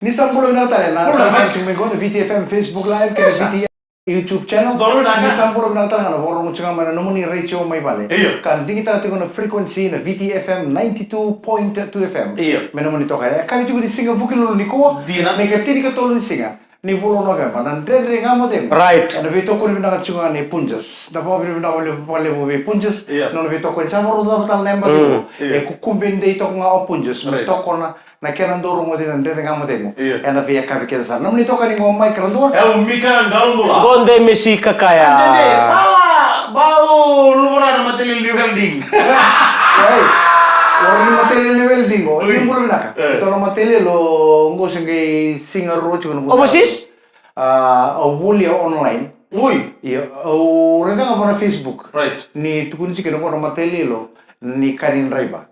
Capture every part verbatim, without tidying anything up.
Ni sa bula vinaka tale na sa sa tiko mai qo na V T F M Facebook Live kei na V T F M YouTube channel. Ni sa bula vinaka tale ga na vakarorogo tiko ga mai na nomuni retio mai vale. Ka digitaka tiko na frequency na V T F M ninety-two point two F M. Me nomuni toka. E kavi tiko ni siga Vukelulu nikua. Na ikatini ka tolu ni siga ni vula o Noveba, na Dredre Ga Mo Cegu. Right. Ena veitokoni vinaka tiko ga nei Punjas. Na vakavinavinaka vakalevu vei Punjas. Na nona veitokoni sa vakarau cava tale na yabaki qo. E kukube dei toka ga o Punjas me tokona na kena dau rogoci na Dredre Ga Mo Cegu. Ena veiyakavi kece sara. Nomuni toka ni qo Mike Radua. E o Mika Qalobula. Qo de Mesi Kakaya. Bau luvara na mateli ni welding. Oi. Ora ni mateli ni welding qo. Ni bula vinaka. Ito na mateli lo qo se qai siga rua tiko na qo. Overseas? A, au volia online. Ui. Ia, au raica ga vua na Facebook. Right. Ni tukuni tiko na qo na mateli lo ni ka ni draiva.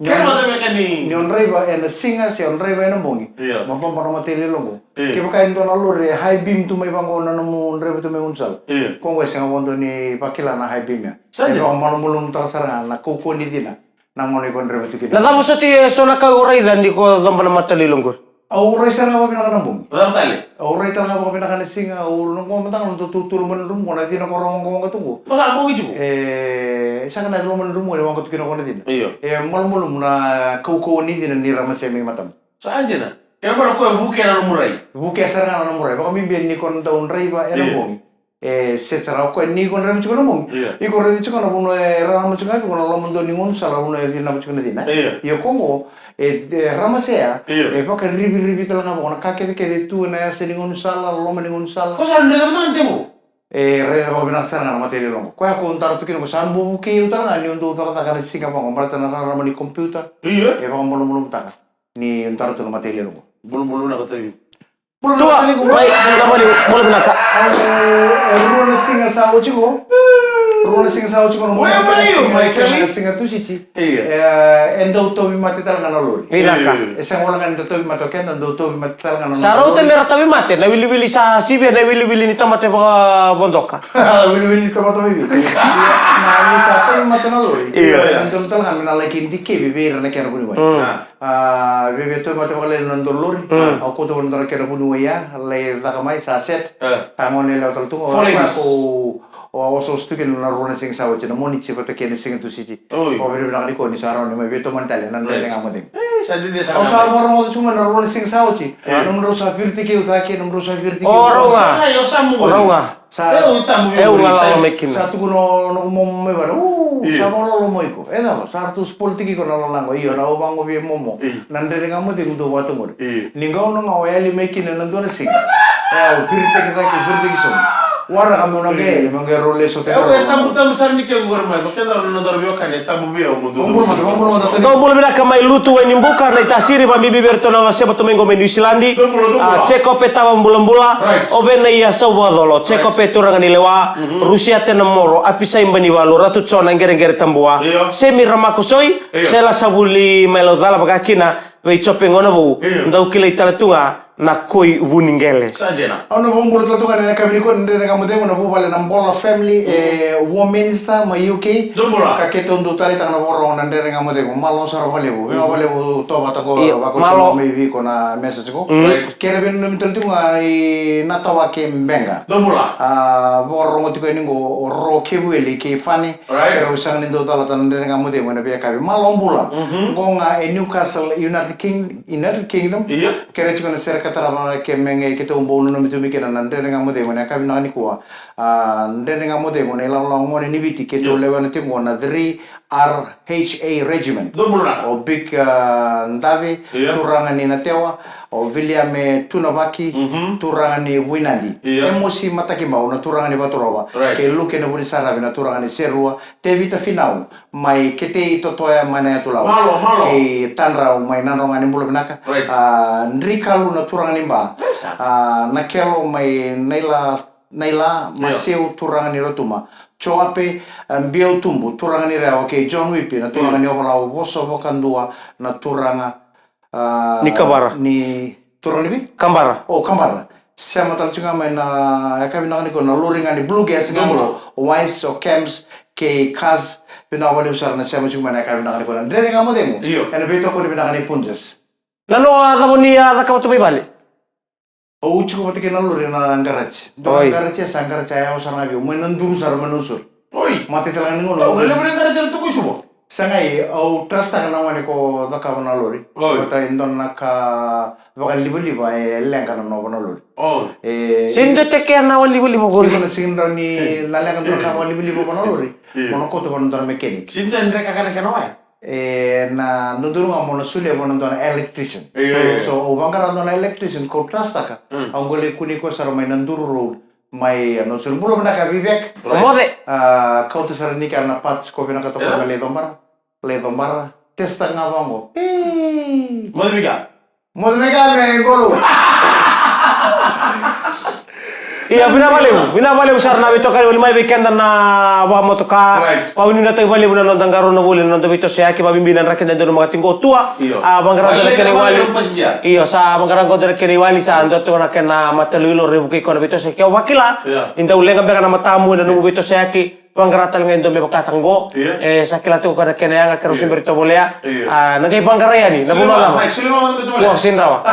Kena mateli ka ni. Ni o draiva ena siga se o draiva ena bogi. Ia. Mo coba na mateli lo qo. Ia. Kevaka e dua na lori e high beam tu mai vaqo na nomu draiva tu mai gaunisala. Ia. Ko qo e sega vodo ni vakila na high beam ya. Sa dina. E vakamalumalumutaka sara ga na kaukauwa ni cina. Na gauna iko draiva tu kina. Na cava soti e so na ka o raica ni ko coba na mateli lo qori? Au rai sara ga vakavinaka na bogi. Cava tale? Au rai tale ga vakavinaka na siga, au na qo mataka na dau tutulu mai na rumu qo na cina ko ra waqawaqa tu qo. Ko sa bogi tiko? E, sa ka na loma ni rumu qo ni waqa tu kina ko na cina. Io. E malumalumu na kaukauwa ni cina ni ra masea mai matamu. Sa dina. Kena bala ko e vuke na nomu rai. Vuke sara ga na nomu rai. Vakabibi ni ko na dau draiva ena bogi. E set sara o koya ni ko draiva tiko na bogi. Io. Iko raica tiko na vanua e rarama tiko ga vei iko na loma dua ni gaunisala, vanua e cinava tiko na cina. Io. Io, ko qo e, e ramasea. Io. E vakarivirivi tale ga vaqo na ka kecekece tu ena yasa ni gaunisala, loma ni gaunisala. Ko sa raica vata na tevu. E raica vakavinaka sara ga na mateli lo qo. Koya ko dara tu kina ko sa bau vukei au tale ga niu dau cakacaka na siga vaqo baleta na rarama ni computer. Io. E vakamalumalumutaka ni dara tu na mateli lo qo. Bulubulu na ka tavi. Tua, mai, na mani, bula vinaka. Au, e rua na siga sa oti qo. Rua na siga sa oti qo, na Oi, mani mai, siga, mai, siga, Kelly. Siga Tusiti. Io. E, e dau tauvimate tale ga na lori. Vinaka. Io. E sega wale ga ni da tauvimate o keda, dau tauvimate tale ga na Sa lori. Rauta me ra tauvimate, na wiliwili sa sivia, na wiliwili ni tamata e vakavodoka. Wiliwili ni tamata mai vei. Na, ni sa tauvimate na lori. Io. E dau tale ga me na laki dikevi vei ira na kena vuniwai. Mm. Ah. A, veve tauvimate vakalailai na dau lori. Mm. Au kauta vua na dau na kena vuniwai ya, lai caka mai, sa set. Eh. Sa gone yalewa tale tu ga. Four ladies. Ko, o, osooso tu kina na rua na siga sa oti, na Moniti vata kei na siga Tusiti. Oi. Vakavinavinaka nikua ni sa rawa ni mai veitomani tale na Dredre Ga Mo Cegu. Eh, sa dede sa Au sa mai. Vakarogoca tu mai na rua na siga sa oti. Eh. Nomudrau sa viritaki au cake, nomudrau sa viritaki au. O, rau ga. Sa, sa, Rau ga. Sa, E, u tabu E, u vei lala vei mai kina. Sa tukuna o noqu momo mai vale. U, Io. Sa vakalolo mai iko. E cava, sa ratou spoil tiko iko na lalago. Io, na au vaqo vei momo. Io. Na Dredre Ga Mo Cegu dou vata qori. Io. Ni gauna ga o yali mai kina na dua na siga. E, au viritaki cake, viritaki sobu. Waraka meu na qai yali, meu qai rau lesu E, tena e rau. Tabu, tabu sara ni ke qori mai. Ko keda na nodaru veiwekani, e tabu vei au mo dou. Vabula mata, vabula mata, tani. Dou bula vinaka mai Lutu, Wainibuka, na iTasiri, vabibi vei iratou na gone seba tu mai qo mai Niusiladi. Dou bula, dou bula. A, Jacob e tava bula bula. Right. O Vena Ia Sauvakacolo, Jacob e turaga ni Lewa, Mhm. Rusiate na Moro, Apisai Banivalu, Ratu Jona Qereqere Tabua, Io. Semi Ramakosoi, Io. Sela Savuli mai Laucala vaka kina vei Jope Gonevou, Io. Dau kilai tale tu ga na koi Vuniqele. Sa dina. Au na vakabula tale tu ga na yakavi nikua na Dredre Ga Mo Cegu na vuvale na Bola family, e, War Minister mai U K. Dou bula. Ka keitou dau taleitaka na vakarogo na Dredre Ga Mo Cegu. Malo sara vakalevu. Vei Mhm. vakalevu tovata ko Io, vakaoti malo. Mai vei iko na message ko. Mm. Right. Kei na veinanumi tale tiko ga i Natawake Bega. Dou bula. A, vakarorogo tiko yani qo o Ro Kevueli kei Fani. Right. Keirau sega ni dau calata na Dredre Ga Mo Cegu ena veiyakavi. Malo bula. Mhm. Qo ga e Newcastle, United King-, United Kingdom. Io. Keirau tiko na sere ka tarava ke me qai keitou bau nanumi tu mai kina na Dredre Ga Mo Cegu ena yakavi vinaka nikua. A, Dredre Ga Mo Cegu na ilakolako gone ni Viti keitou Io. Lewena tiko qo na three R H A Regiment. Dou bula. O Big, a, Dave, Io. Turaga ni Natewa, o Viliame Tunavaki, Mhm. Turaga ni Vuinadi. Io. Emosi Matakibau, na Turaga ni Vaturova. Right. Kei Luke na Vunisaravi, na Turaga ni Serua, Tevita Finau, mai Ketei Totoya, mai na Yatulawa. Malo, malo. Kei Tadrau, mai Nadroga ni Bula Vinaka. Right. A, Drikalu, na Turaga ni Ba. Yes, sir. A, Nakelo, mai Naila Naila Io. Maseu, Turaga ni Rotuma. Joape, e, Biautubu, Turaga ni Rewa, kei John Wipi, na Turaga Io. Ni Ovalau, Vosa Vakadua, na Turaga, a, Ni Kavara. Ni Turaga ni Vei? Kabara. O, Kabara. Sema tale tiko ga mai na, e, yakavi vinaka nikua na lori ga ni Blue Gas ga Io. Mo, o Wise, o Camps, kei Kaz, vinaka vakalevu sara na sema tiko mai na yakavi vinaka nikua na Dredre Ga Mo Cegu. Io. Ena veitokoni vinaka ni Punjas. Na noa cava ni a cakava tu mai vale? Au tiko vata kei na lori na garaji. Dua na garaji, e sa garaji a yawa sara ga vei au. Mai na duru sara mai na usuri. Oi. Mate tale ga ni gauna. Au na levu na garaji era tuku i Suva. Sa qai au trustaka na gone ko cakava na lori. Oi. Vata e dua na ka vakalivaliva e leqa na nova na lori. Oi. E, sini dua te kena vakalivaliva ko. Iko na sini dua ni na leqa dua na ka vakalivaliva ko na lori. Mo na kauta vata na dua na mechanic. Sini dua ni reka kana kena waya. E na dodonu ga mo na solia vua na dua na electrician. Io, io, io. So au vaqara dua na electrician ko trustaka. Mm. Au qai lai kunei koya sara mai na duru road. Mai a no suru bula vinaka Vivek. Right. Moce. A kauta sara ni kena parts ko vinakata ko na lai cobara. Lai cobara. Testa ga vaqo. Pii. Moce vika. Moce mai ka me qolo. Ia, vinaka vakalevu, vinaka vakalevu sara na veitokani voli mai vei keda na vakamotoka. Right. Vakavinavinakataki vakalevu na noda qarauna voli na noda veitosoyaki, vakabibi na draki da donumaka tiko qo Tua. Io. A, vaqara dua na kena iwali. Io, sa vaqara qo dua na kena iwali, sa dua tu na kena matalu ilo, revuki koya na veitosoyaki. Au vakila, io, ni dau leqa beka na matamu ena nomu veitosoyaki. Vaqara tale ga e dua me vakataka qo. Io. E sa kila tiko koya na kena yaga, keirau se bera ni tovolea. Io. A, na qai vaqara yani na vanua cava. Io, sega ni rawa.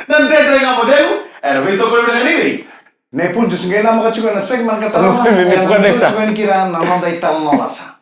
Na Dredre Ga Mo Cegu ena veitokoni vinaka ni vei. Me punjas qai namaka tiko ena segment ka tara. Me punjas. Ena tiko ni kira na noda italanoa lasa.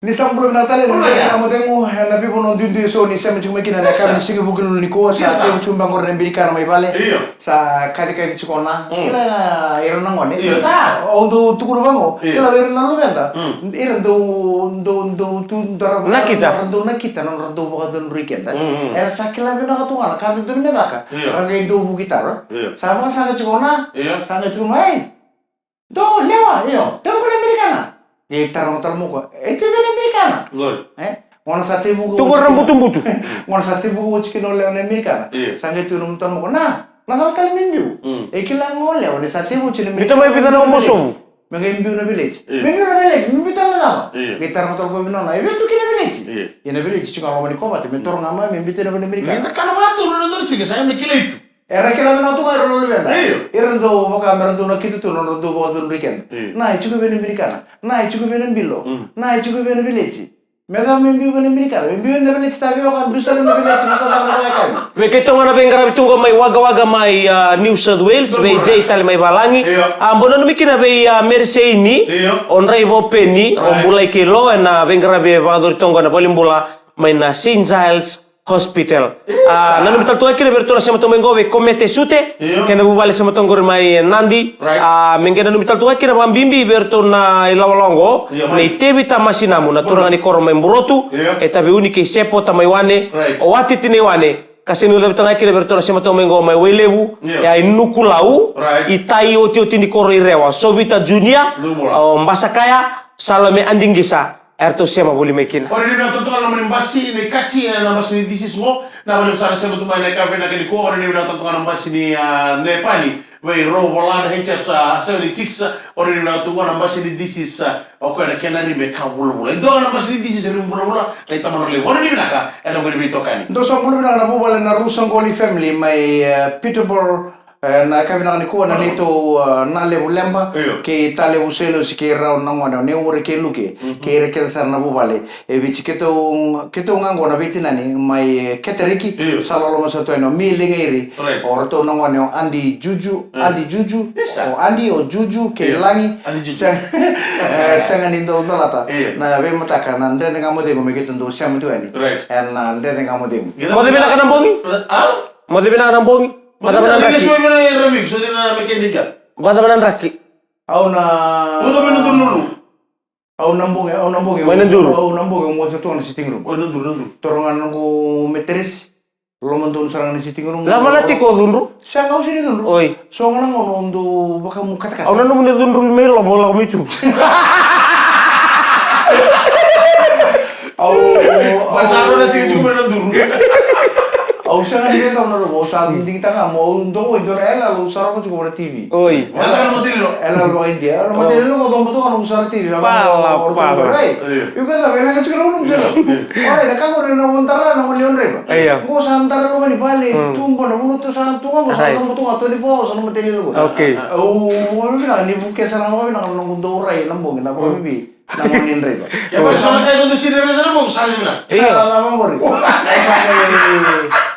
Ni sa bula vinaka tale, ni bula vinaka mo cegu, e na veivanua duidui eso ni sema tiko mai kina, na yakavi ni siga Vukelulu nikua, sa tevu tiko beka qori na binikana mai vale. Io. Sa kacikaci tiko na. Mm. Kila ira na gone. Io, ta. Au dau tukuna vaqo. Io. Kila ira na luveda. Mm. Ira dau, dau, dau tu, dau ra-, nakita. Ra dau nakita, nodra dau vakacudrui keda. Mm, mm. Era sa kila vinaka tu ga na ka dodonu me caka. Io. Ra qai dau vuki taro. Io. Sa vakasaqa tiko na. Io. Sa qai tukuna, ei. Dou lewa, io. Tevu ko na Amerikana. Qai taroga tale mai o koya. E tevu na Amerikana. Good. E? Gona sa tevu ko. Tu ko na butubutu. Gona sa tevu ko tiko na lewa na Amerikana. Io. Sa qai tukuna tale mai o koya. Na, na cava tale me biu. Mm. E kila ga o lewa, ni sa tevu tiko na Amerikana. Biuta mai vica na ubosovu. Me qai biu na village. Io. Me biu na village, me biu tale na cava. Io. Qai taroga tale o koya vei nona. E vei tu kina village. Io. Ia na village tiko ga loma ni kovate, me toro ga mai, me biuta na village Amerikana. Io, na ka na vatu, na dona siga, sa me kilai tu. Era kila vinaka tu ga era na luveda. Io. Era dau vaka me ra dau nakita tu na nodra dau vakacudrui keda. Io. Na e tiko vei na Amerikana. Na e tiko vei na bilo. Mm. Na e tiko vei na village. Me cava me biu vei na Amerikana. Me biu na village tavi vaka, biu sara na village, me sa caka na vaka e kavi. Vei keitou ga na veiqaravi tu qo mai Wagga Wagga mai, a, New South Wales, vei Jay tale mai Valagi. Io. A, bau nanumi kina vei, a, Mary Seini, io, o Draiva o Peni, o Bulai kei Lo, ena veiqaravi e vakayacori tu qo ena valenibula mai na Saint Giles Hospital. Yes. A, nanumi tale tu ga kina vei iratou na sema tu mai qo vei Komete Sute, io, kei na vuvale sema tu qori mai Nadi. Right. A, me qai nanumi tale tu ga kina vakabibi vei iratou na ilawalawa qo, io, mai, nei Tevita Masinamu, na turaga ni koro mai Burotu, io, e Taveuni kei Sepota mai Wane, right, o Watiti nei Wane, ka sega ni ucavita ga kina vei iratou na sema tu mai qo mai Wailevu, io, e a i Nukulau, right, i tai otioti ni koro i Rewa, Sovita Junior, o Basakaya, Salome Adigisa, eratou sema voli mai kina. O ni na totoka na mani basi ni kati, e na basi ni disis mo, na vale sa na sema tu mai na kafe na kani ko, o ni na totoka na basi ni, a, Nepani, vei Rovola na H F sa seventy six, o ni na totoka na basi ni disis, a, o koya na kena rime ka vulavula. E dua na basi ni disis rime vulavula, na i tamana levu. O ni vinaka, e na vale vei tokani. Dou sa bula vinaka na vuvale na Rusa Qoli family mai, e, Peterborough, e, na ka vinaka nikua na neitou, e, na levu Leba, io, kei ta levu Selosi kei rau na gone, o Neure kei Luke, mhm, kei ira kece sara na vuvale. E Viti keitou, keitou ga qo na veitinani mai, e, Keteriki, io, sa loloma sa tu yani o Mili Gairi, right, o ratou na gone o Adi Juju, io, Adi Juju, isa, o Adi o Juju kei, io, Lagi, Adi Juju. Sega, e, sega ni dau calata, io, na veimataka na Dredre Ga Mo Cegu me keitou dau sema tu yani. Right. E na Dredre Ga Mo Cegu. Mo cegu vinaka na bogi? A? Mo cegu vinaka na bogi? Mo cegu vinaka na draki. Mo cegu vinaka na draki. Mo cegu vinaka na draki. Au na, au na bogi, au na bogi. Mai na duru. Au na bogi, au moce tu ga na sitting room. Oi, na duru, na duru. Toro ga na noqu meteresi. Loma donu sara ga na sitting room. Cava na tiko o cudru? Sega, au sega ni cudru. Oi. So ga na gauna au dau vakamu katakata. Au nanuma ni cudru mai loma, au lako mai tu. Au, au sa rau na sega tiko mai na cudru. Au sega ni cudru na loma, au sa digitaka ga mo au dau, au dau na yaloyalo, au sa rau tiko na T V. Oi. Vata na matailalai. E na vaka Idia. Na matailalai qo coba tu ga na noqu sara T V. Pala, pala. Io. Io, ka cava, e na ka tiko na noqu sara. Io. Ora, e na ka qori na noqu dara, na noqu ni o draiva. Io. Qo sa dara loma ni vale, tu qo na vanua tu sa tu qo, sa coba tu ga twenty-four hours na matailalai qo. Okay. Au, au vinaka, ni vukea sara ga vinaka na noqu dau rai na bogi, na bogi. Na gone ni draiva. Ia, so na kai dodonu sini na mesa na mo sa lina. Io. Sa lava qori.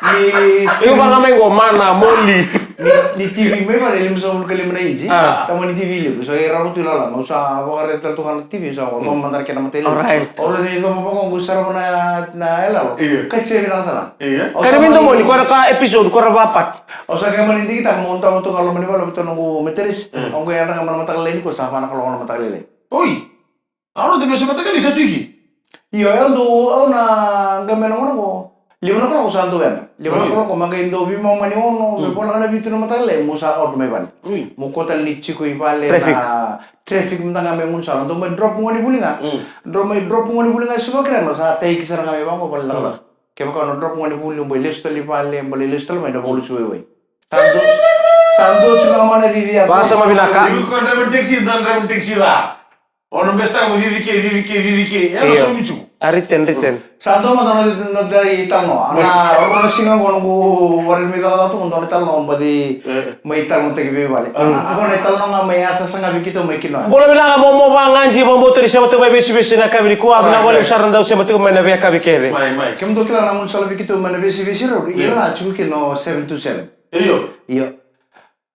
Ni Io, vaka mai qo, mana, moli. Ni, ni T V mai vale, lima sagavulu ka lima na inji. Ah. Tamani T V levu, so e rawa tu i lala, au sa vakaraica tale tu ga na T V, so au loma mada na kena mata i lala. Alright. Au raica ni loma vaka qo, sarava na, na yaloyalo. Io. Ka tsevi na sala. Io. Au sa Kari mai mani domoni, ko ra ka episode, ko ra vapaki. Au sa kaya mani digitaka, mo tava tu ga loma ni vale, vata noqu mattress. Mm. Au qai yadra ga mai na mataka lailai, ko sa va na kaloko na mataka lailai. Oi. Au na tebe se mataka lailai sa tu iki. Io, au dau, au na qai mai na gauna qo. Lima na kaloko sa dau yadra. Lima na kaloko, ma qai dau veimama ni ono, me vola ga na vitu na mataka lailai, mo sa out mai vale. Ui. Mo kua tale ni tiko i vale na traffic mada ga mai gaunisala. Dau mai drop gone vuli ga. Mm. Dau mai drop gone vuli ga e Suva Grammar, sa taiki sara ga mai vaqo vale lakalaka. Kevaka o na drop gone vuli, o bau lesu tale i vale, bau lesu tale mai na vakalusi waiwai. Sa dua, sa dua tiko ga mai na cici ya. Vakasama vinaka. Iko ko driver taxi, da driver taxi da. O na besta mo cici ke, cici ke, cici ke. Ya na Io. Somi tiko. A written, written. Sa dua mada na, na, na italanoa. Na rua na siga qo noqu warai mai cakacaka tu, dua na italanoa, baci mai talanoataki vei vale. Qo na italanoa ga mai a sasaga vei keitou mai kina. Bula vinaka mo, mo vagaji, mo, mo tari sema tu mai veisivesi na yakavi nikua, vinaka vakalevu sara na dau sema tu mai na veiyakavi kece. Mai, mai. Kemudou kila na gaunisala vei keitou mai na veisivesi road, ira na tiko kina o seven two seven. Io. Io.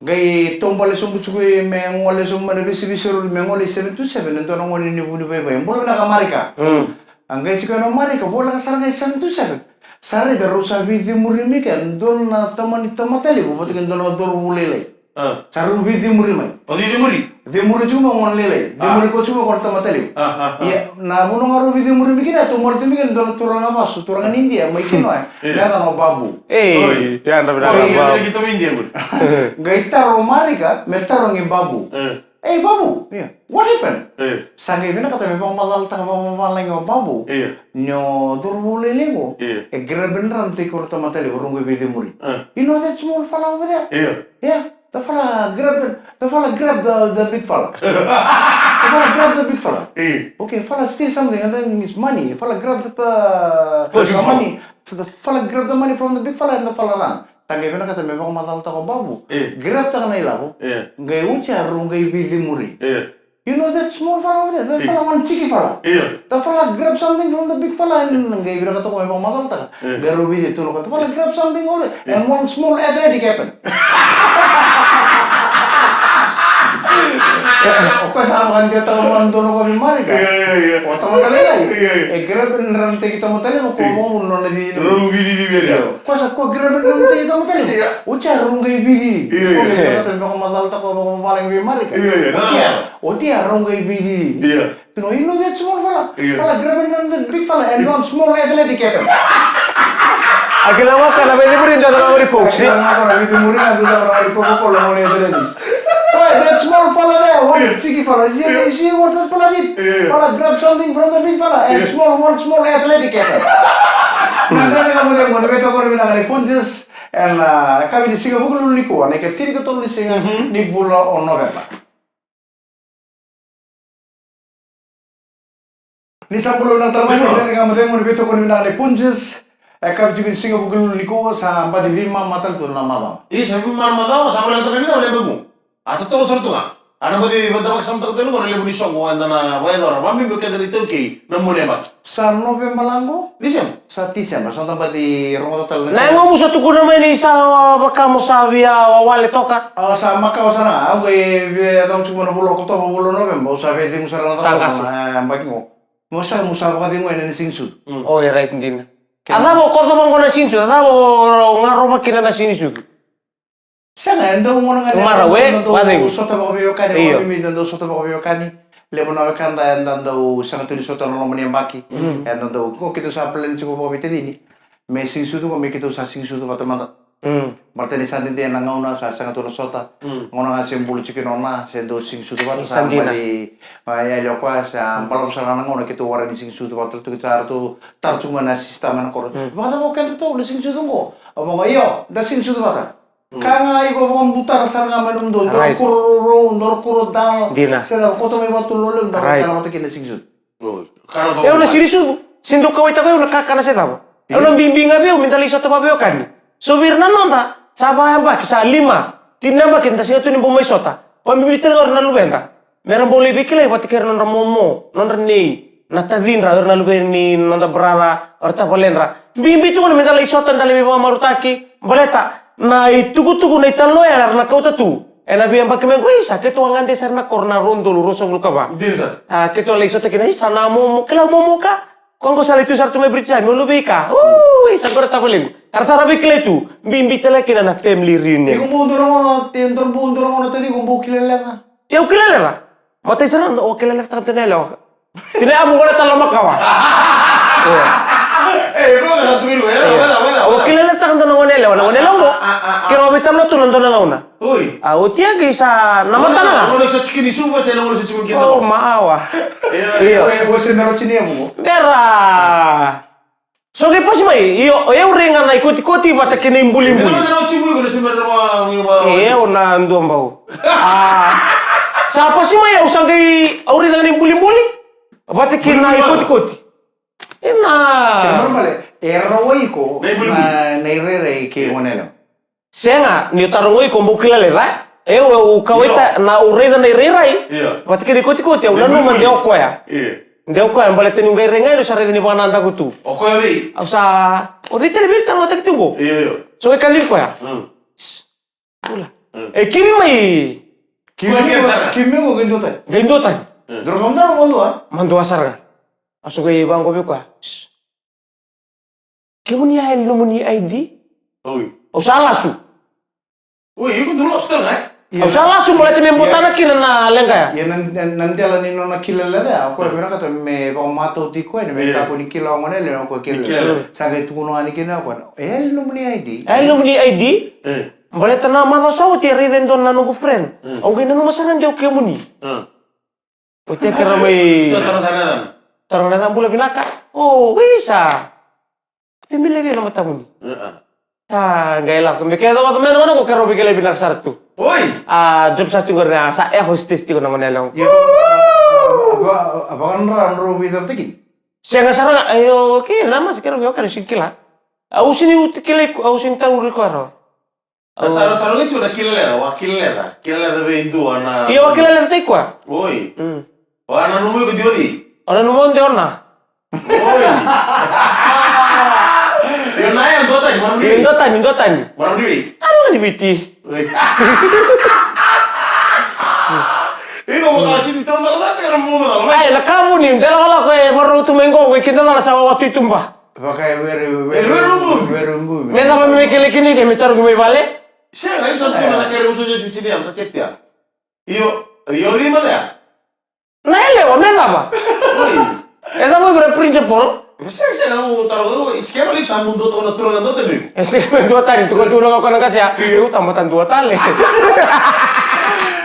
Qai taubale sobu tiko me gole sobu mai na veisivesi road, me gole i seven two seven, e dua na gone ni vunivaivai. Bula vinaka Marika. Mm. A qai tiko na Marika, voleka sara ga i seven two seven. Sa raica rau sa veicemuri mai kea, dua na tamani tamata levu, vata kei dua na cauravou lailai. Ah. Sa rau veicemuri mai. O cei cemuri? Cemuri tiko mai o gone lailai. Ah. Cemuri koya tiko mai o gone tamata levu. Ah, ah, ah. Ia, na vanua ga rau veicemuri mai kina, taubale tu mai kina dua na turaga vasu, turaga ni Idia, mai kina oya. Eh. Na yacana o Babu. Ei, Oi. Yadra vinaka Oi, Babu. Yadra ki tamai Idia qori. Qai taro o Marika, me taro qi Babu. Eh. Ei, Babu, ia, what happened? Eh. Sa qai vinakata me vakamacalataka vakavavalagi o Babu. Ia. Ni o cauravou lailai qo. Ia. E grab and run tiko na tamata levu, rau qai veicemuri. Eh. You know that small fella over there? Ia. Yeah, the fella grab, the fella grab the, the big fella. The fella grab the big fella. Eh. Okay, fella steal something and then his money. Fella grab the, uh, Big the fella. Money. The fella grab the money from the big fella and the fella run. Sa qai vinakata me vakamacalataka o Babu. Eh. Grab taka na ilavo. Eh. Qai oti ya rau qai veicemuri. Eh. You know that small fella over there? That fella, one cheeky fella. Io. That fella grab something from the big fella and qai vinakata o koya me vakamacalataka. Io. Qai rau vici tu na koya. The fella grab something over there and one small athletic happened. O koya sa vakadinadinataka vakadodonu o koya vei Marika. Io, io, io. O tamata lailai. Io, io. E grab and run taki tamata lailai, o koya vakavuna nona cici. Rau vici vei ira. Io. Koya sa koya grab and run taki tamata lailai. Io. Oti ya rau qai vici. Io, io. O koya vinakata me vakamacalataka vakavavalagi vei Marika. Io, io. Oti ya. Oti ya rau qai vici. Ia. You know, you know that small fella? Ia. Fella grabbing on that big fella and one small athletic happened. A kila ga o koya na veicemuri dua na gone ni Coke, si? A kila ga o koya na veicemuri dua na gone ni Coca-Cola, gone ni athletics. Boy, that small fella there, one cheeky fella. You see, you see what that fella did? Ia. Fella grab something from the big fella and small, one small athletic happened. Na gauna ga mo dei mo na veitokoni vinaka ni Punjas, ena, ah, yakavi ni siga Vukelulu nikua, na ikatinikatolu ni siga ni vula o Noveba. Ni sa bula vinaka tale mai, ni veiqaravi mo ni veitokoni vinaka ni Punjas. E yakavi tiko ni siga Vukelulu nikua, sa baci veimama tale tu na macawa. Io, sa veimama na macawa, sa voleka tale ni na levu. A totolo sara tu ga. A na baci vata vakasamataka tale qo na levu ni soqo eda na vakayacora. Vakabibi o keda na iTaukei na mua ni yabaki. Sa Noveba la qo? Tiseba. Sa Tiseba, sa da baci rogoca tale na siga. Na yagomu sa tukuna mai ni sa vaka mo sa via wale toka. Au sa makawa sara ga, au qai via yaco tiko mai na vula o Okotova, vula o Noveba, au sa via cegu sara ga na Okotova, e, yabaki qo. Mo sa, mo sa vakacegu ena ni siga ni sucu. Mm. O, e right dina. A cava o Okotova qo na siga ni sucu, a cava o garova kina na siga ni sucu. Sega, e dau gauna ga ni Marawe, dau sota vakaveiwekani, io. Vakabibi dau sota vakaveiwekani. Levu na wekada eda dau sega tu ni sota na loma ni yabaki. Mm. Eda dau, ko keitou sa plan tiko vakaveitacini. Me siga ni sucu qo me keitou sa siga ni sucu vata mada. Mm. Baleta ni sa dede na gauna sa sega tu na sota. Mm. Gauna ga se bula tiko kina o Na, se dau siga ni sucu vata sa dina. Bali, a, yali o koya sa balavu sara ga na gauna keitou warai ni siga ni sucu vata tu, keitou sa ratou taro tiko mai na sista mai na koro. Mm. Vakacava o kedatou na siga ni sucu qo? Au vaqo, io, da siga ni sucu vata. Mm. Ka ga iko vakabutara sara ga mai nomudou, dua na kuro rourou, dua na kuro dal. Dina. Se da koto mai vatu loleu, da kana vata kina siga ni sucu. Io. Au na siga ni sucu, se dau kauwaitaka au na kakana se cava. Au na bibi ga vei au me da lai sota vakaveiwekani. So vei ira na noda, sa vayabaki, sa lima. Tini na yabaki da sega tu ni bau mai sota. Vakabibi tale ga o ira na luveda. Me ra bau lai veikilai vata kei ira na nodra momo, nodra nei, na tacidra, o ira na luvei ni noda brother, o ira na tavaledra. Bibi tu gona me da lai sota, da lai veivakamaruataki, baleta na itukutuku, na italanoa era na kauta tu ena veiyabaki mai qo, isa, keitou a gade sara na koro na rua na udolu ruasagavulu ka va. Dina sara. A, keitou a lai sota kina, isa, na momo, kila momo ka. Ko qo sa lai tu sara tu mai British Army, o luvei ka. Ui, sa qo na tavalequ. Era sa ra veikilai tu, bibi tale kina na family reunion. Iko bau dua na gauna, te dua bau dua na gauna taci iko bau kila leca. Io, au kila leca. Matai sara, o kila leca taka dua na yalewa. Tina ya mo gona talo makawa. Io. E, iko ga sa tu iko, e, io. Weda, weda, o weda. Kila leca taka dua na gone yalewa, na gone yalewa qo. A, a, a, a. Keirau a veitalanoa tu na dua na gauna. Oi. A, oti ya qai sa na matana. Gone sa tiko ni suva, se na gone sa tiko ni kina. O, maawa. Io. Io. Oi, oi, se mera tini ya mo. Mera. So qai pasi mai, io, o yau rai ga na ikotikoti vata kei na ibulibuli. Io, na dua bau. A, sa pasi mai, au sa qai, au rai ga na ibulibuli vata kei na ikotikoti. Ina. Kena marama le, e rawa iko na, na irairai kei gone yalewa. Sega, ni o tarogi iko bau kila leca. Eu, eu kauwaitaka na, au raica na irairai. Io. Vata kei na ikotikoti, au nanuma de o koya. Io. De o koya, baleta niu qai rai ga, au sa raica ni vakanadaku tu. O koya vei? Au sa, o cei tale vei tale vata kei tu qo? Io, io. So qai kacivi koya. Mm. Bula. Mm. E kivi mai. Kivi mai, kivi mai qo qai dua tani. Qai dua tani. Mm. Dua na kaudua, madua. Madua sara ga. Au sa qai vaqo vei koya. Kemuni ya e nomuni I D? Oi. Au sa lasu. Oi, iko tu lasu tale ga, e? Au sa lasu, baleta me botana kina na leqa ya. Ia na, na, na dela ni nona kila leca ya, o koya vinakata me vakamatauti koya, me kakua ni kila o gone yalewa, o koya kila leca. Sa qai tukuna ga ni kina o koya, e nomuni I D? E nomuni I D? E. Baleta na macawa sa oti e raica e dua na noqu friend. Mm. Au qai nanuma sara de o kemuni. Mm. Oti ya keirau mai. Sa tara sara na yacana. Tara na yacana, bula vinaka. O, isa. Vei me levu na matamuni. Sa qai lako. Me keitou vata mai na gone qo keirau veikilai vinaka sara tu. Oi. A, job sa tu qori, sa air hostess tiko na gone yalewa. Io. A, a, a, a, vakadra drau veicavuta kina? Sega sara ga, io, kei na masa keirau veiwekani sega ni kila. Au sega ni uti kilai, au sega ni tauri koya rawa. Na taro, taro ga tiko na kila leca, wa kila leca, kila leca vei dua na. Io, wa kila leca tiko koya. Oi. Mm. Wa nanuma iko de o cei? O nanuma au de o Na. Oi. Io, Na ya dua tani, marama ni vei? Io, dua tani, dua tani. Marama ni vei? Marama ni Viti. Oi. Iko mo ka sini tau tau sa tiko na mo tau. Ai, na ka vuni, dela wala ko e marau tu mai qo, ko e kidacala sa wawa tu i tuba. Vaka e were, were, e were ubu. Were ubu. Me cava me kele kina ike me tarogi mai vale? Sega, io sa tukuna na kere uso Jesu tini ya, sa check ya. Io, io, io, ma ya. Na yalewa, me cava? Oi. E cava iko na principal? Sega, sega, au taroga, io, iskeva liu sa mudu toka na turaga dua tani. E sega me dua tani, tukuna tu na vaka na qase ya. Io. Au tamata dua tale.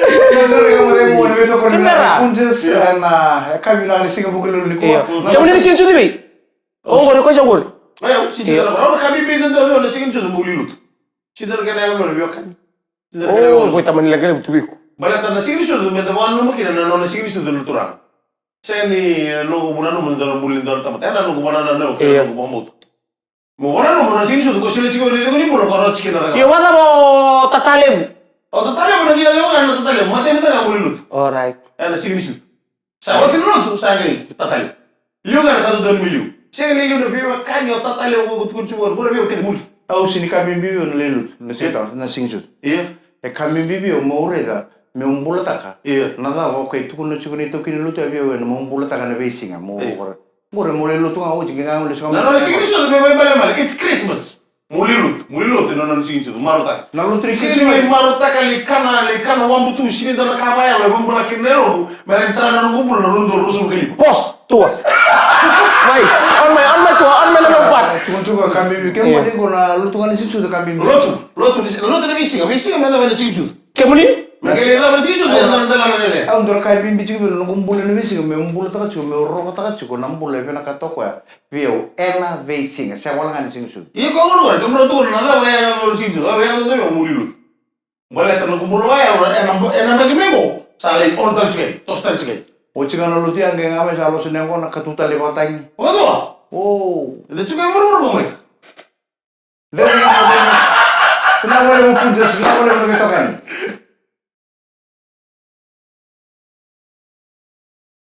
Io, na rega mo dai mo, me toka na Sibera. Punjas, na, e kavi na ni siga vuku lulu ni kua. Io. Kemuni ni siga ni sucu vei? O qori, ko sa qori. Io, sini tara, ora ka bibi na dua, na siga ni sucu mo lilutu. Sini tara kena yaga mo na veiwekani. Sini tara kena yaga mo. O, ko tamani leqa levu tu vei iko. Baleta na siga ni sucu, me da vakananuma kina na nona siga ni sucu na turaga. Sega ni noqu vakananuma na dua na buli ni dua na tamata. E na noqu vakananuma, io, kei na noqu vakabauta. Mo vakananuma na siga ni sucu, ko sila tiko ni, ni bula, ko rauta tiko na cakacaka. Io, vakacava o tata levu? O tata levu na qai yaco ga na tata levu, matai na tata levu mo lilutu. Alright. E na siga ni sucu. Sa oti na lotu, sa qai tata levu. Liu ga na ka dodonu me liu. Sega ni liu na veiwekani, o tata levu ko tukuna tiko qori, qori veiwekani muri. Au sini ka bibi vei au na lai lotu, na siga, na siga ni sucu. Io. E ka bibi vei au meu raica, meu bulataka. Io. Na cava o koya e tukuna tiko na itaukei ni lotu ya vei au, e na meu bulataka na veisiga, meu, io, qori. Qori meu lai lotu ga oti, qai ga meu lai soqo. Na, na siga ni sucu, me, me, me, me, it's Christmas. Mo lilutu, mo lilutu, na, na, na siga ni sucu, marautaka. Na lotu ni Christmas. Sega ni mai marautaka, lai kana, lai kana wabu tu, sega ni dua na ka vakayalo, e vakabulai kina na yaloqu, me rawa ni tara na noqu bula, na rua na udolu ruasagavulu ka lima. Pause, tua. Mai, on mai, on mai tua, on mai na noqu part. Tukutuku ka bibi, kemuni, io, ko na lotu ga ni siga ni sucu ka bibi. Lotu, lotu ni, lotu ni veisiga, veisiga me cava na siga ni sucu. Kemuni? Na kena cava na siga ni sucu, na, na, na, na, na, na. Au dua na ka e bibi tiko vei au na noqu bula ena veisiga, meu bulataka tiko, meu rokotaka tiko na bula e vinakata o koya vei au ena veisiga, sega wale ga ni siga ni sucu. Io, ko gona gona, kemuni na tukuna na cava e yaga vei au na siga ni sucu, au yaga vei au mo lilutu. Baleta na noqu bula vakayalo, ena, ena, ena meke me qo, sa lai on tale tiko, toso tale tiko. Oti ga na lotu ya, qai ga mai sa loso na yaqona, ka tu tale vakatagi. Vakadua. O. Eda tiko e vuravura mai. Vinaka vakalevu Punjas, vinaka vakalevu na veitokani.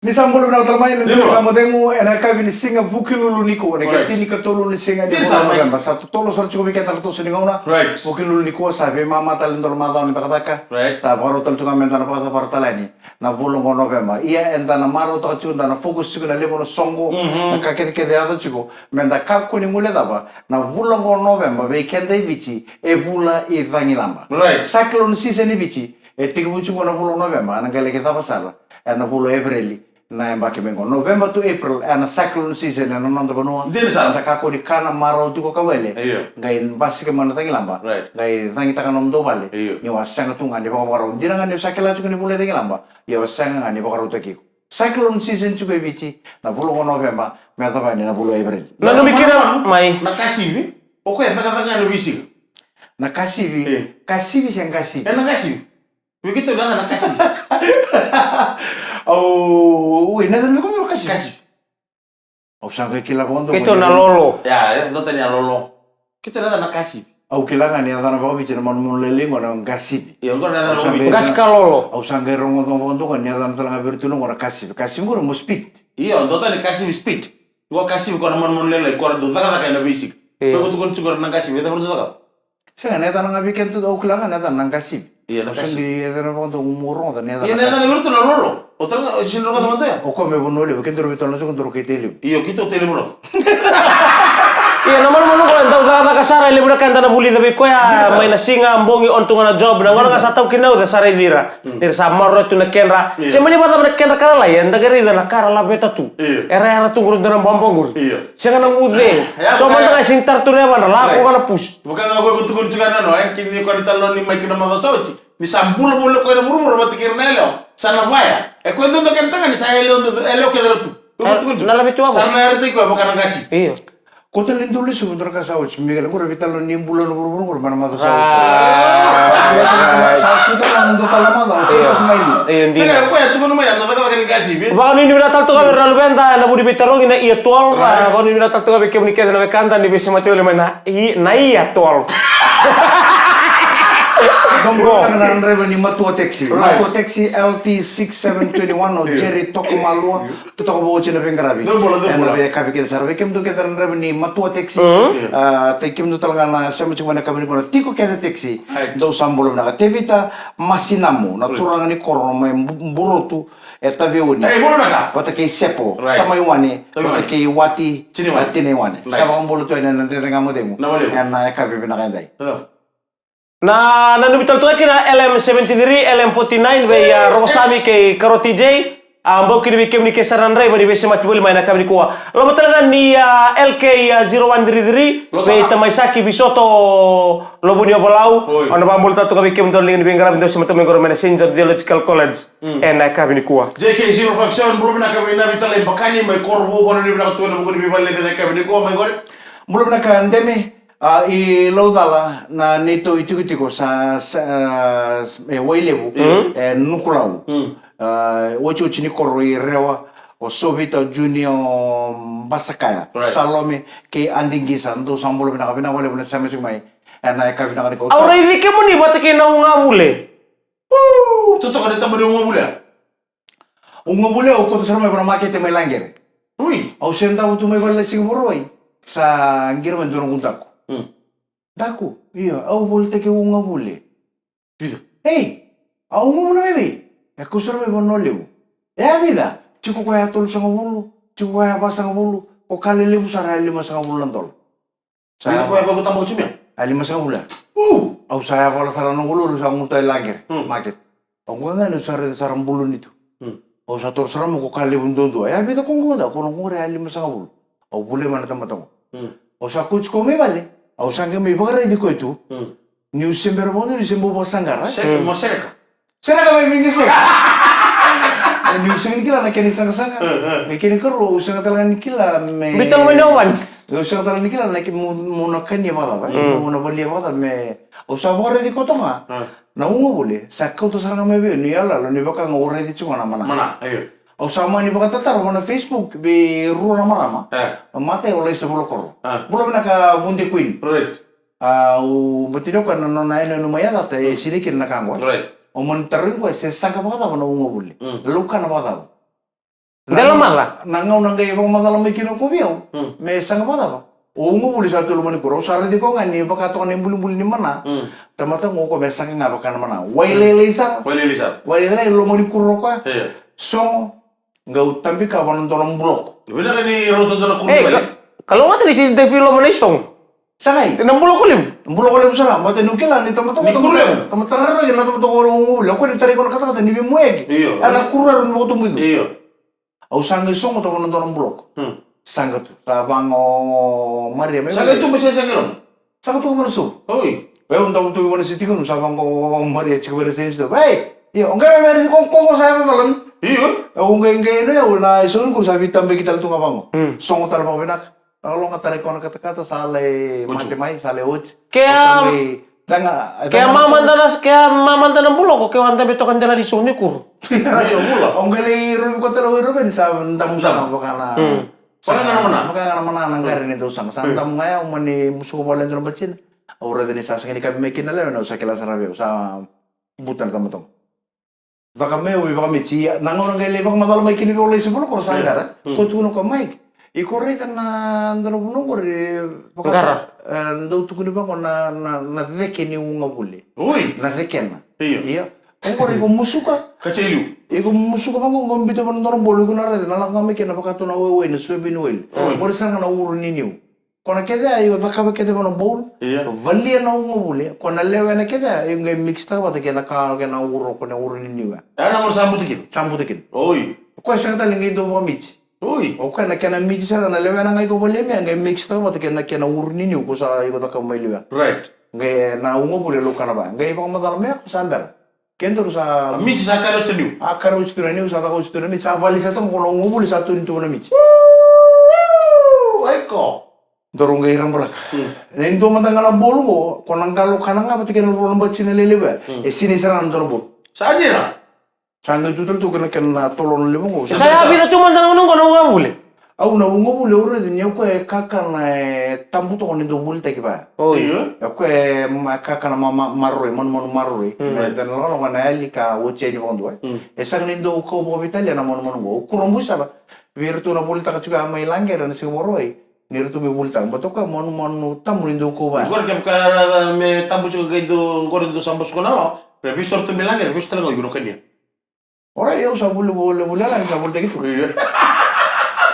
Ni sa bula vinaka tale mai na Ni bula. Ka Mocegu, ena yakavi ni siga Vukelulu nikua, na Right. ikatinikawalu ni siga ni Ni vula sa o mai. Noveba. Sa totolo sara tiko vei keda na toso ni gauna. Right. Vukelulu nikua sa veimama tale na dua na macawa ni cakacaka. Right. Sa vakarau tale tiko ga meda na vakacavara tale yani na vula oqo o Noveba. Ia eda na marautaka tiko, da na focus tiko na levu na soqo, Mhm. na ka kecekece e yaco tiko. Meda kakua ni guilecava na vula oqo o Noveba vei keda i Viti e vula i cagilaba. Right. Cyclone season i Viti e tekivu tiko na vula o Noveba, ena qai laki cava sara ena vula o Epereli. Na yabaki mai qo, November to April, ena cyclone season ena noda vanua. Dina sara. Eda kakua ni kana, marau tiko ka wele. Io. Qai basika mai na cagilaba. Right. Qai cagitaka na nomudou vale. Io. Ni o a sega tu ga ni vakavakarau. Dina ga ni o sa kila tiko ni vula i cagilaba, ia o sega ga ni vakarautaki iko. Cyclone season tiko e Viti na vula oqo o Noveba me yacova yani na vula o Epereli. Nanumi kina mai. Na kasivi. O koya e cakacaka ena veisiga. Na kasivi. E. Kasivi se qasivi? E na kasivi. Vei keitou na yaca na kasivi. Au, ui, na yaca na vei koya na kasivi. Kasivi. Au sa qai kila vakadua. Keitou na lolo. Ya, e, dou tani a lolo. Keitou na yaca na kasivi. Au kila ga ni yaca na vakaviti na manumanu lailai qo na qasivi. Io, qo na yaca na Au sa vakaviti. qai Qasi ka lolo. Au sa qai rogoca vakadua ni yaca na tale ga vei iratou na qo na kasivi. Kasivi qo na mo speed. Io, dou tani kasivi speed. Qo kasivi qo na manumanu lailai, qo ra dau cakacaka ena veisiga. Io. Qo iko tukuna tiko na qasivi, e cava ra dau cakava? Sega, na yacana ga vei keda tu, au kila ga na yacana na qasivi. Io, na Au sa qasivi. qai yacana vakadua, mo rogoca na yacana Io, na yacana qasivi. Vei iratou na lolo. O tara ga, o sini rogoca mada ya. O koya mai Vanua Levu, keitou ra veitalanoa tiko, dou ra kai Tailevu. Io, keitou Tailevu na. Io, na manumanu qo e dau cakacaka sara, e levu na ka eda na vulica vei koya, Io, sara. mai na siga, bogi, o na tu ga na job, na gauna ga Io, sa sara. tau kina na uca sa raici ira. Mm. Ni ra sa maroroya tu na kedra. Io. Se mani vakacava na kedra ka lalai, eda qai raica na ka ra laveta tu. Io. Era yara tu qori dua na baba qori. Io. Sega na guce. Io, So io. mada ga e sini tara tu na yavadra, lako Right. ga na pusi. Vaka ga ko iko tukuna tiko na no, e, kini ko ni taloni mai kina macawa sa oti. Ni sa bula voli o koya na vuravura vata kei ira na yalewa. Sa na vaya. E koya dua na kena tagane sa yalewa dua, yalewa kece ra tu. Ko iko tukuna tiko. Na lavetu wavo. Sa na yara tiko vaka na qasi. Io. Ko tale ni dou lesu, dou ra ka sa oti, Mikael, qori veitalanoa ni bula na vuravura qori mai na macawa sa oti. Ah. Sa oti tale na dua tale na macawa, sa Io. kasi mai li. Io, dina. Sega, o koya tukuna mai, na cakacaka ni qasi, vei? Vakanuinui vinaka tale toka vei ira na luveda, na vu ni veitarogi na Year twelve, Right. ah, vakanuinui vinaka tale toka vei kemuni kece na wekada, ni veisemati wale mai na i-, na Year twelve. Dou bula vinaka na draiva ni Matua Taxi. Right. Matua Taxi L T six seven twenty one, o Io. Jerry Tokomalua. Io. Totoka vou oti na veiqaravi. Dou bula, dou bula. Ena veiyakavi kece sara. Vei kemudou kece na draiva ni Matua Taxi. Mm. Ah, tai kemudou tale ga na sema tiko mai na yakavi nikua na Tiko Kece Taxi. Hai. Dou sa bula vinaka. Tevita Masinamu, na Right. turaga ni koro mai Bu-, Burotu, e Taveuni. Ei, bula vinaka. Vata kei Sepo, Right. tamai Wane, Tamai Wane. vata kei Wati, Tinai Wane. ah, Tinai Wane. Right. Sa vakabula tu ena Dredre Ga Mo Cegu. Na wale. Ena yakavi vinaka edai. Hello. Na, na nanumi tale toka kina L M seventy three, L M forty nine, vei, ah, Rokosami kei Karoti J. Ah, bau kina vei kemuni kece sara na draiva ni veisemati voli mai na yakavi nikua. Loma tale ga ni, ah, L K, ah, zero one three three, Lota. vei tamai Saki Visoto Lovoni o Valau. Oi. Au na vakabula tale toka vei kemudou na liga ni veiqaravi dou semata mai qori mai na Saint John Theological College. Mm. Ena yakavi nikua. J K zero five seven, bula vinaka vei Navi Talai Bakani mai Korovou, vakanuinui vinaka tu ena vuku ni veivaleleca ena yakavi nikua, mai qori. Bula vinaka Demi. A, i Laucala na neitou itikotiko sa, sa, e Wailevu, Mm. e Nukulau. Mm. A, otioti ni koro i Rewa, o Sovita Junior Basakaya, Right. Salome kei Adi Qisa, dou sa bula vinaka, vinaka vakalevu na sema tiko mai ena yakavi vinaka nikua. Au raici kemuni vata kei na ugavule. Uu, totoka na taba ni ugavule. Ugavule au kauta sara mai vua na makete mai Laqere. Ui. Au se davo tu mai vale na siga Vakarauwai. Sa qiri mai dua na noqu daku. Mm. Daku, ia, au volitaki ugavule. Vica? Ei, au ugavule mai vei? E kau sara mai Vanua Levu. E a vica? Tiko koya e tolusagavulu, tiko koya e vasagavulu, ko ka lelevu sara e limasagavulu na dola. Sa Ia koya koya ko tama ko Jimmy? A limasagavulu. Uu! Au sa yavala sara na noqu lori, au sa guta e Laqere, Hmm. market. Au qo ga ni au sa raica sara bulu ni tu. Hmm. Au sa toro sara mai ko ka levu duadua. E a vica ko qo da, ko na qo qori a limasagavulu. Au volia mai na tamata qo. Hmm. Au sa kauti koya mai vale. Au sa qai mai vakaraici koya tu. Hmm. Niu se bera vakadua, niu se bau vakasaqara. Se, Hmm. mo sereka. Sereka mai vei qi sega. E, niu sega ni kila na kena isaqasaqa. E, e. Me kena ikarua, au sega tale ga ni kila me Biuta mai na ovani. Au sega tale ni kila na ke-, mo, mo na kania vakacava, e? Mm. Mo na valia vakacava me, au sa vakaraici koya toka ga. E. Na ugavule, sa kauta sara ga mai vei au, ni yaloyalo, ni vaka ga au raici tiko ga na mana. Mana, io. Au sa mani vakatataro vua na Facebook, vei rua na marama. E. O Matai, o Laisa Volokoro. E. Bula vinaka Vude Queen. Right. A, au batina o koya na nona yanuyanu mai Yacata, e sega ni kila na ka qo. Right. Au mani tarogi koya se saqa vakacava na ugavule. Mm. Laukana vakacava. Dela maca. Na gauna qai vakamacala mai kina ko vei au. Mm. Me saga vakacava? O ugovuli sa tu e loma ni kuro. Au sa raici koya ga ni vaka toka na ibulibuli ni mana. Mm. Tamata qo ko me saga ga vaka na mana. Wailailai sara. Wailailai sara. Wailailai loma ni kuro koya. Io. Sogo. Qau tabi ka vana dua na buloko. Vinaka ni rauta dua na kuro. Ei, ka, ka lomata ni si defi loma na isogo. Sa qai. Na buloko levu. Buloko levu sara, baleta niu kila ni tamata qo, ni kuro levu. Tamata raraki na tamata qo, o ugovuli. O koya ni tarai koya na katakata ni veimuayaki. Io. A na kuro ni vakatubuicu. Io. Au sa qai sogo toka na dua na buloko. Hmm. Sa qai tu. Sa vaqo Maria mai. Sa qai tu, me se sa qai loma. Sa qai tu vana sau. Oi. Au dau tu vana se tiko, sa vaqo Maria tiko vana se tiko. Ei, io, o qai mai Maria ko, ko, ko sa yava valan. Io. Au qai, qai no, au na isogo ni kuro sa veitabaki tale tu ga vaqo. Hmm. Sogo tale vakavinaka. Au loga tale koya na katakata sa lai mate mai, sa lai oti. Ke a, ke a mamada na, ke a mamada na buloko, ke a dabe toka dela ni isogo ni kuro. Au qai lai rovi koya tale, au rovi ni sa damu sara vaka na. Vaka ga na mana. Vaka ga na mana na qari ni dau saga. Sa damu ga ya, au mani musuka vale dua na batina. Au raica ni sa sega ni kabi mai kina na lewe, au sa kila sara vei au, sa buta na tamata qo. Caka mai au i vakamiti, ia, na gauna qai lai vakamacala mai kina vei au lai se vula qori sa qara. Ko tukuna ko Mike, iko raica na dua na vanua qori, vaka, qara. E, dau tukuni vaqo na, na, na ceke ni ugavule. Oi. Na cekena. Io. Ia. O qori iko musuka. Ka tei liu. Iko musuka vaqo, qo biuta vana dua na bowl, iko na raica, na lako ga mai kina vaka tu na waiwai, na soybean oil. Oi. Qori sara ga na uru ni niu. Ko na kece ya, iko cakava kece vana bowl. Ia. Valia na ugavule. Ko na lewena kece ya, iko qai mix taka vata kei na ka, kei na uro, ko na uro ni niu ya. Ya na gauna sa buta kina. Sa buta kina. Oi. Ko sega tale ni qai dau vakamiti. Oi. O koya na kena miti sara na lewena ga iko valia mai, qai mix taka vata kei na kena uru ni niu ko sa iko cakava mai liu ya. Right. Qai na ugavule laukana vaya. Qai vakamacala mai ko sa bera. Kedaru sa. A miti sa kari oti niu. A kari oti tu na niu, sa caka oti tu na miti, sa vali sa toka ko na ugavule sa tu ni tu na miti. Uu, aiko. Daru qai rabalaka. Hmm. Na i dua mada ga na bowl qo, ko na qalo kana ga vata kei na rua na batina lelevu ya. Hmm. E sinai sara ga na dua na bowl. Sa dina. Sa qai tu tale tu kena, kena tolona levu qo. Sa ya vica tu mada na gauna qo na ugavule. Au na ugavule au raica ni o koya e kakana e tabu toka ni dau volitaki vaya. Oi. Io. O koya e ma-, kakana ma-, ma-, maroroi, manumanu maroroi. Mm. E dua na lakolako na yali ka oti yani vakadua. Mm. E sega ni dau kau vakaveitalia na manumanu qo. Au kurabui sara vei iratou na volitaka tiko ya mai Laqere na siga Vakarauwai. Ni ratou mai volitaka. Baleta o koya manumanu tabu ni dau kau vaya. Qori kevaka me tabu tiko qai dau, qori dau sa basuka na lawa. Re veisoro tu mai Laqere, veisoro tale ga o iko na kania. Ora, au sa vuli, vuli, vuli, ala ni sa volitaki tu. Io.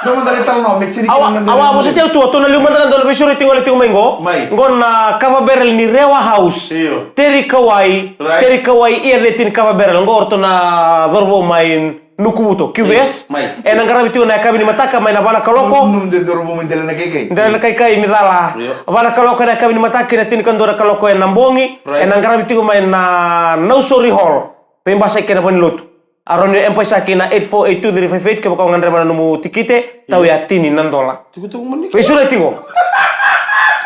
Dua mada na italanoa me tini. Awa, kina na awa, dua. Vosoti au tu, au na liu mada ga dua na veisureti qo e tiko mai qo. Mai. Qo na kava barrel ni Rewa House. Io. Teri Kauai, right. Teri Kauai Air Nineteen kava barrel. Qo o ratou na cauravou mai Nukuvuto, Q V S. Io, mai. Ena qaravi tiko na yakavi ni mataka mai na va na kaloko. Num de cauravou mai Delainakaikai. Delainakaikai, Micala. Io. Va na kaloko ena yakavi ni mataka, na tinikadua na kaloko ena bogi. Right. Ena qaravi tiko mai na Nausori Hall. Veibasai kei na vanilotu. A rawa ni o M-PAiSA ki na eight four eight two three five eight, kevaka o gadreva na nomu tikite, tau ya tini na dola. Tukutuku mani. Veisureti tiko.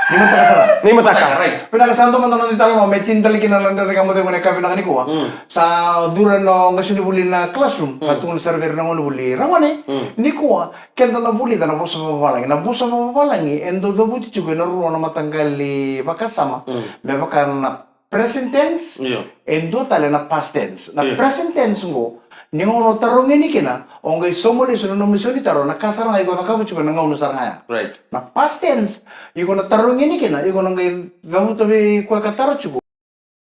Ni mataka sara. Ni mataka. Right. Vinaka, sa dua mada na noda italanoa me tini tale kina na dredre ka moce gone ka vinaka nikua. Mm. Sa curu na qasenivuli na classroom. Mm. Ka tukuna sara vei ira na gonevuli, ragone, mm, nikua keda na vulica na vosa vakavalagi. Na vosa vakavalagi e dau cavuti tiko ena rua na mataqali vakasama. Mm. Me vaka na present tense, io, e dua tale na past tense. Na, io, present tense qo, ni gauna o tarogi yani kina, o qai sauma lesu na nomu isau ni taro, na ka sara ga iko cakava tiko ena gauna sara ga ya. Right. Na past tense, iko na tarogi yani kina, iko na qai cavuta vei koya ka taro tiko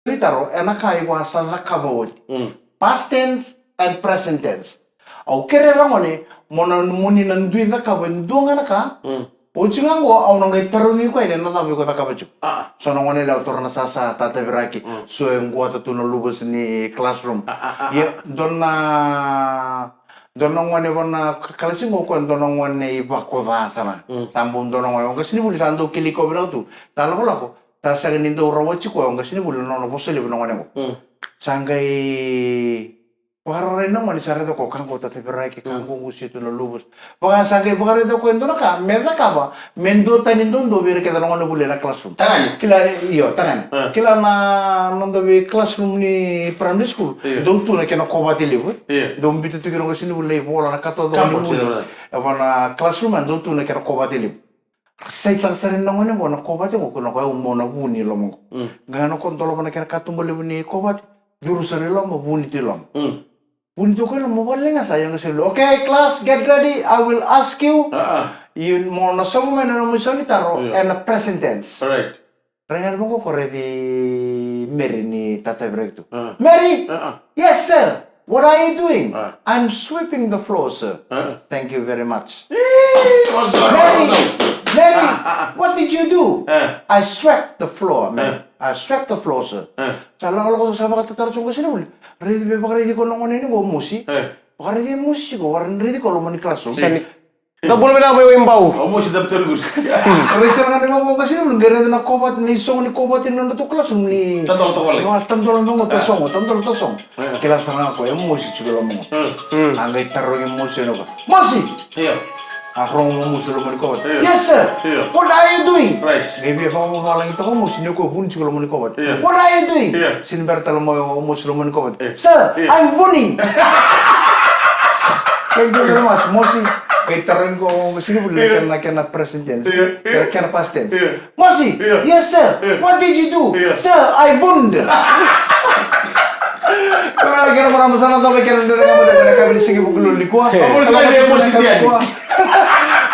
ni taro ena ka iko a sa cakava oti. Mm. Past tense and present tense. Au kerea, ragone, mo na, mo ni na dui cakava e dua ga na ka. Mm. Oti ga qo au na qai tarogi iko yani na cava iko cakava tiko. Ah. So na gone lewa taura na sasa, tataviraki. Mm. So e quata tu na luvas ni classroom. Ah, ah, ah, ia, ah, dua na, dua na gone va na k-, kalasi qo, o koya dua na gone ivako ca sara. Mm. Sa bau dua na gone, o qasenivuli sa dau kilai koya vinaka tu. Sa lakolako. Sa sega ni dau rawati koya o qasenivuli na nona vosa levu na gone qo. Mm. Sa qai vakararai na gone, sa raica koya, ka qo tataviraki, ka qo qusi tu na luvas. Vaka sa qai vakaraica koya e dua na ka me cakava me duatani duadua vei ira kece na gonevuli ena classroom. Tagane? Kila, io, tagane. Ah. Kila na noda vei classroom ni primary school. Io. Dau tu na kena kovate levu, e? Io. Dau biuta tu kina o qasenivuli na ivola, na ka taucoko ni vuli. Cupboard, io. E va na classroom, e dau tu na kena kovate levu. Saitaka sara na gone qo na kovate qo, kua na koya, au mo na vuni i loma qo. Mm. Qai na ko dolava na kena katuba levu ni kovate, curu sara i loma, vuni tu i loma. Mm. Vuni tu o koya, mo vale ga sa, ia ga se lu. Okay, class, get ready. I will ask you. Ah, You mo na sauma mai na nomu isau ni taro Yeah. ena present tense. Correct. Raica na vaqo, ko raici Mary ni tatavi raica tu. Ah. Mary! Ah, ah. Yes, sir. What are you doing? Ah. I'm sweeping the floor, sir. Ah. Thank you very much. Eh, what's up? Mary! What's up? Mary! Ah, ah, ah. What did you do? Ah. I swept the floor, man. I swept the floor, sir. Ah. Sa lakolako sa vakatatara tiko qo, sa na vuli. Raici, veivakaraici koya na gone ni qo, mosi. Eh. Vakaraici mosi qo, vakaraici koya loma ni classroom. Sani. Da bula vinaka mai Waibau. Au mosi da betori guri. Raica sara ga ni vakasinivuli, qai raica na kovate, na isogo ni kovate ni nodratou classroom ni. Tadola toka lai. Wa, tadola toka, tasogo, tadola tasogo. Kila sara ga o koya e mosi tiko loma qo. A qai tarogi mosi ena koya. Mosi! Io. A rogo mosi loma ni kovate. Yes, sir. What are you doing? Qai via vakavavalagi toka mosi ni o koya vuni tiko loma ni kovate. What are you doing? Sini bera tale mo mosi loma ni kovate. Sir, I'm vuni. Thank you very much, mosi. Qai tarogi koya o sinivuli na kena, kena present tense. Kena, kena past tense. Mosi! Yes, sir. What did you do? Sir, I vuned. Kena marama, sa na cava kena Dredre Ga Mo Cegu ena yakavi ni siga Vukelulu nikua.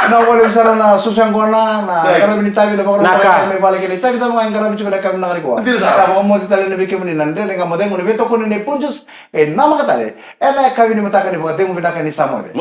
Na wale sara na susu yaqona, na qaravi ni tavi, na vakarau mai vale kei na itavi tavi ga e qaravi tiko ena yakavi vinaka nikua. Sa vakamoce tale yani vei kemuni na Dredre Ga Mo Cegu ni veitokoni nei Punjas kei Namaka Tale ena yakavi ni mataka ni vakacegu vinaka ni sa moce.